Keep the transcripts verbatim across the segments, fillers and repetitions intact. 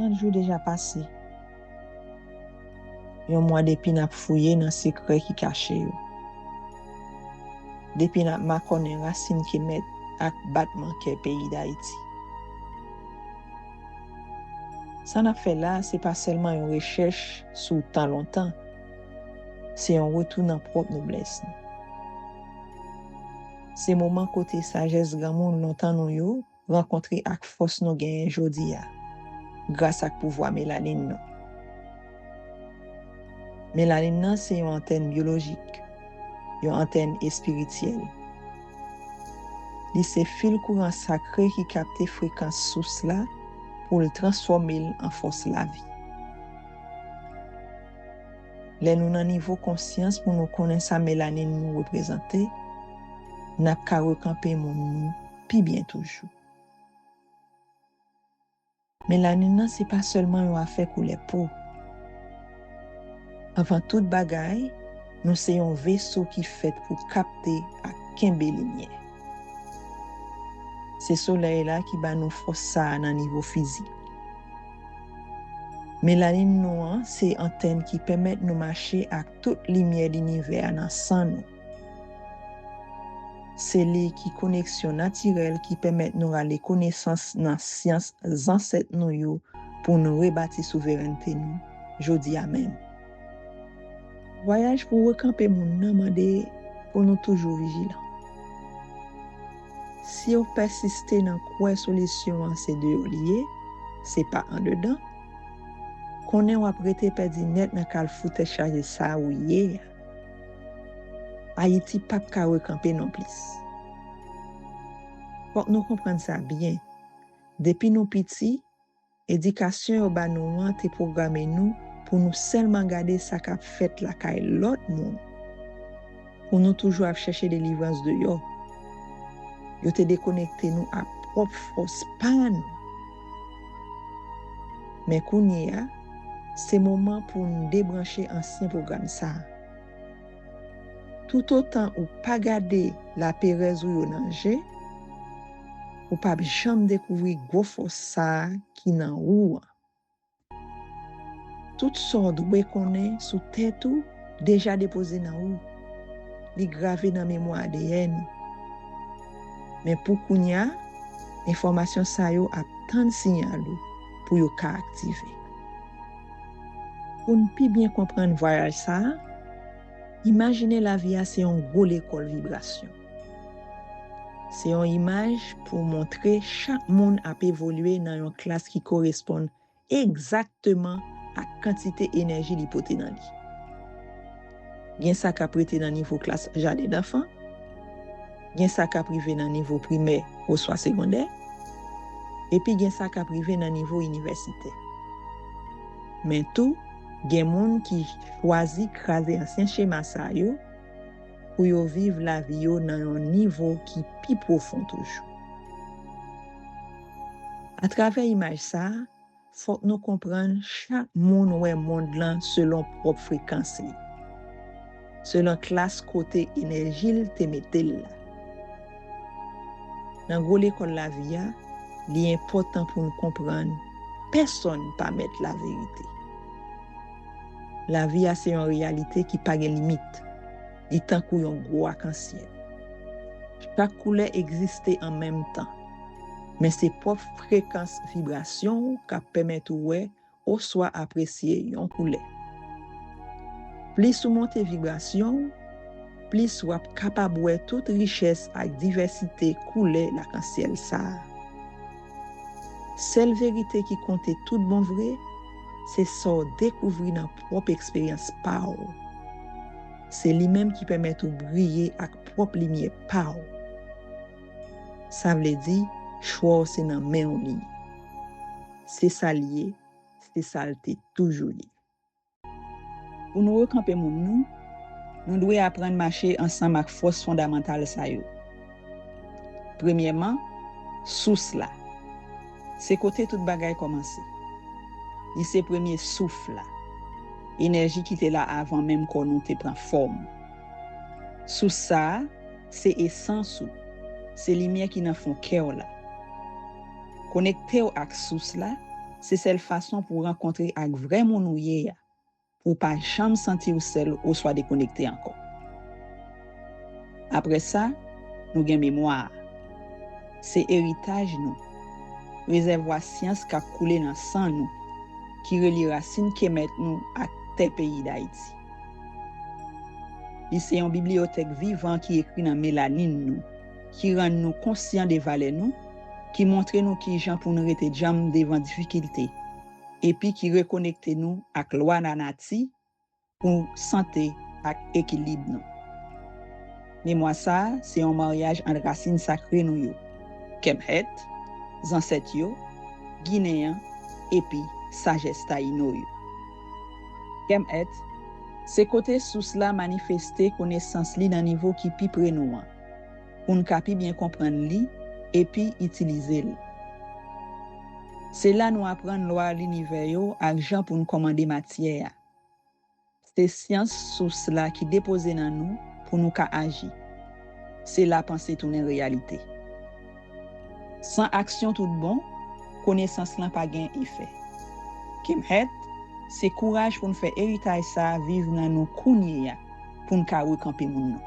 Trant jou deja pase. Yon mwa depi n ap fouye nan sekrè ki kache yo. Depi n ap makònen rasin ki mèt ak batman kè peyi Dayiti. Sa n ap fè la a, se pa sèlman yon rechèch sou tan lontan, se yon retou nan pwòp noblès nou. Se moman kote sajès granmoun lontan nou yo rankontre ak fòs nou genyen jodi a, gras ak pouvwa melanin nou. Melanin nan se yon antèn byolojik, yon antèn espirityèl. Li se fil kouran sakre ki kapte frekans sous la pou l transfòme l an fòs lavi. Lè nou nan nivo konsyans pou nou konnen sa melanin nou reprezante, n ap ka rekanpe moun nou pi byen toujou. Melanin nan se pa sèlman yon afè koulè po. Anvan tout bagay, nou se yon veso ki fèt pou kapte ak kenbe limyè. Se solèy la ki ba nou fòs sa a nan nivo fizik. Melanin nou an se antèn ki pèmèt nou mache ak tout limyè linivè a nan san nou. Se li ki koneksyon natirèl ki pèmèt nou rale konesans nan syans zansèt nou yo pou nou rebati souverènte nou jodi a menm. Vwayaj pou rekanpe moun nan mande pou nou toujou vijilan. Si w pèsiste nan kwè solisyon an se deyò li ye, se pa andedan, konnen w ap rete pèdi nèt nan kalfou tèt chaje sa a ou ye a. Ayiti p ap ka rekanpe nonplis. Fòk nou konprann sa byen. Depi nou piti, edikasyon yo ba nou an te pwograme nou pou nou sèlman gade sa k ap fèt lakay lòt moun, pou nou toujou ap chèche delivrans deyò. Yo te dekonekte nou ak pwòp fòs pa nou. Men kounye a, se moman pou n debranche ansyen pwogram sa a. Toutotan ou pa gade laperèz ou yo nan je, ou p ap janm dekouvri gwo fòs sa a ki nan ou an. Tout sa w dwe konnen sou tèt ou deja depoze nan ou. Li grave nan memwa A D N ou. Men pou kounye a, enfòmasyon sa yo ap tann siyal ou pou yo ka aktive. Pou n pi byen konprann vwayaj sa a, imajine lavi a se yon gwo lekòl vibrasyon. Se yon imaj pou montre chak moun ap evolye nan yon klas ki koresponn egzakteman ak kantite enèji li pote nan li. Gen sa k ap rete nan nivo klas jadendanfan, gen sa k ap rive nan nivo primè oswa segondè, epi gen sa k ap rive nan nivo inivèsitè. Men tou, gen moun ki chwazi kraze ansyen chema sa yo pou yo viv lavi yo nan yon nivo ki pi pwofon toujou. Atravè imaj sa a, fòk nou konprann chak moun wè mond lan selon pwòp frekans li, selon klas kote enèji l te mete l la. Nan gwo lekòl lavi a, li enpòtan pou n konprann pèsonn pa mèt laverite. Lavi a se yon reyalite ki pa gen limit. Li tankou yon gwo akansyèl. Chak koulè egziste an menm tan, men se pwòp frekans vibrasyon w k ap pèmèt ou wè oswa apresye yon koulè. Plis ou monte vibrasyon w, plis w ap kapab wè tout richès ak divèsite koulè lakansyèl sa a. Sèl verite ki konte tout bon vre, se sa w dekouvri nan pwòp eksperyans pa w. Se li menm ki pèmèt ou briye ak pwòp limyè pa w. Sa vle di, chwa w se nan men w li ye. Se sa l ye, se sa l te toujou ye. Pou nou rekanpe moun nou, nou dwe aprann mache ansanm ak fòs fondamantal sa yo. Premyèman, sous la. Se kote tout bagay kòmanse. Li se premye souf la, enèji ki te la avan menm kò nou te pran fòm. Sous sa a, se esans ou, se limyè ki nan fon kè w la. Konekte w ak sous la, se sèl fason pou w rankontre ak vrè moun ou ye a, pou w pa janm santi w sèl oswa dekonekte ankò. Apre sa, nou gen memwa a. Se eritaj nou, rezèvwa syans k ap koule nan san nou, ki relye rasin Kemet nou ak tè peyi Dayiti. Li se yon bibliyotèk vivan ki ekri nan melanin nou, ki rann nou konsyan de valè nou, ki montre nou kijan pou n rete djanm devan difikilte, epi ki rekonekte nou ak lwa lanati pou sante ak ekilib nou. Memwa sa a se yon maryaj ant rasin sakre nou yo, Kemhet, zansèt yo, Ginen an, epi sajès Tayino yo. Kemhet se kote sous la manifeste konesans li nan nivo ki pi pre nou an, pou n ka pi byen konprann li epi itilize l. Se la nou aprann lwa linivè yo ak jan pou n kòmande matyè a. Se syans sous la ki depoze nan nou pou nou ka aji. Se la panse tounen reyalite. San aksyon tout bon, konesans lan pa gen efè. Kemhet, se kouraj pou n fè eritaj sa a viv nan nou kounye a, pou n ka rekanpe moun nan.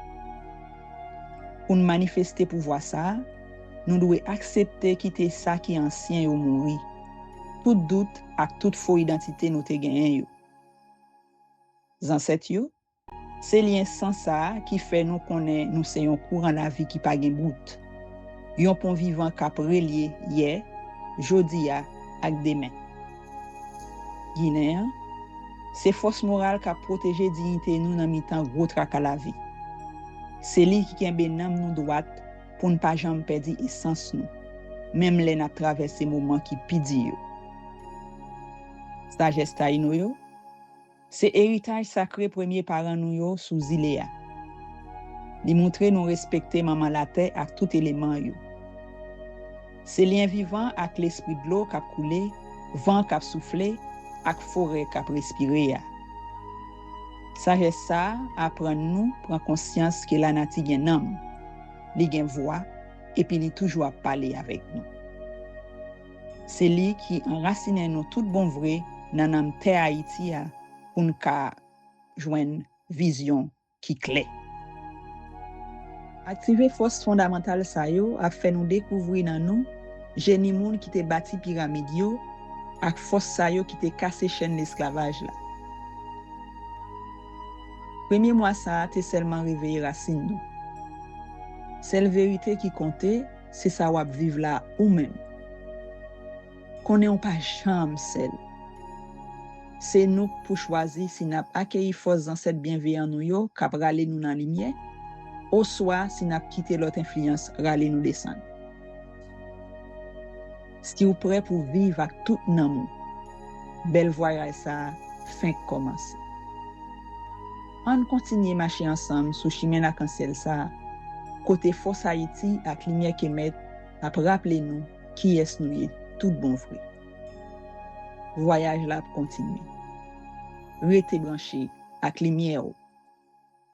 Pou n manifeste pouvwa sa a, nou dwe aksepte kite sa ki ansyen yo mouri. Tout dout ak tout fo idantite nou te genyen yo. Zansèt yo, se lyen san sa a ki fè nou konnen nou se yon kouran lavi ki pa gen bout. Yon pon vivan k ap relye yè, jodi a, ak demen. Ginen an, se fòs moral k ap pwoteje diyite nou nan mitan gwo traka lavi. Se li ki kenbe nanm nou dwat pou n pa janm pèdi esans nou, menm lè n ap travèse moman ki pi di yo. Sajès Tayino yo, se eritaj sakre premye paran nou yo sou zile a. Li montre nou respekte Manman Latè ak tout eleman yo. Se lyen vivan ak lespri dlo k ap koule, van k ap soufle, ak forè k ap respire a. Sajès sa a aprann nou pran konsyans ke lanati gen nanm, li gen vwa, epi li toujou ap pale avèk nou. Se li ki anrasinen nou tout bon vre nan nanm tè Ayiti a pou n ka jwenn vizyon ki klè. Aktive fòs fondamantal sa yo ap fè nou dekouvri nan nou jeni moun ki te bati piramid yo ak fòs sa yo ki te kase chèn lesklavaj la. Premye mwa sa a te sèlman reveye rasin nou. Sèl verite ki konte, se sa w ap viv la ou menm. Konnen w pa janm sèl. Se nou k pou chwazi si n ap akeyi fòs zansèt byenveyan nou yo k ap rale nou nan limyè, oswa si n ap kite lòt enfliyans rale nou desann. Si w prè pou viv ak tout nanm ou, bèl vwayaj sa a fenk kòmanse. Ann kontinye mache ansanm sou chimen lakansyèl sa a, kote fòs Ayiti ak limyè Kemet ap raple nou kiyès nou ye tout bon vre. Vwayaj la ap kontinye. Rete branche ak limyè w.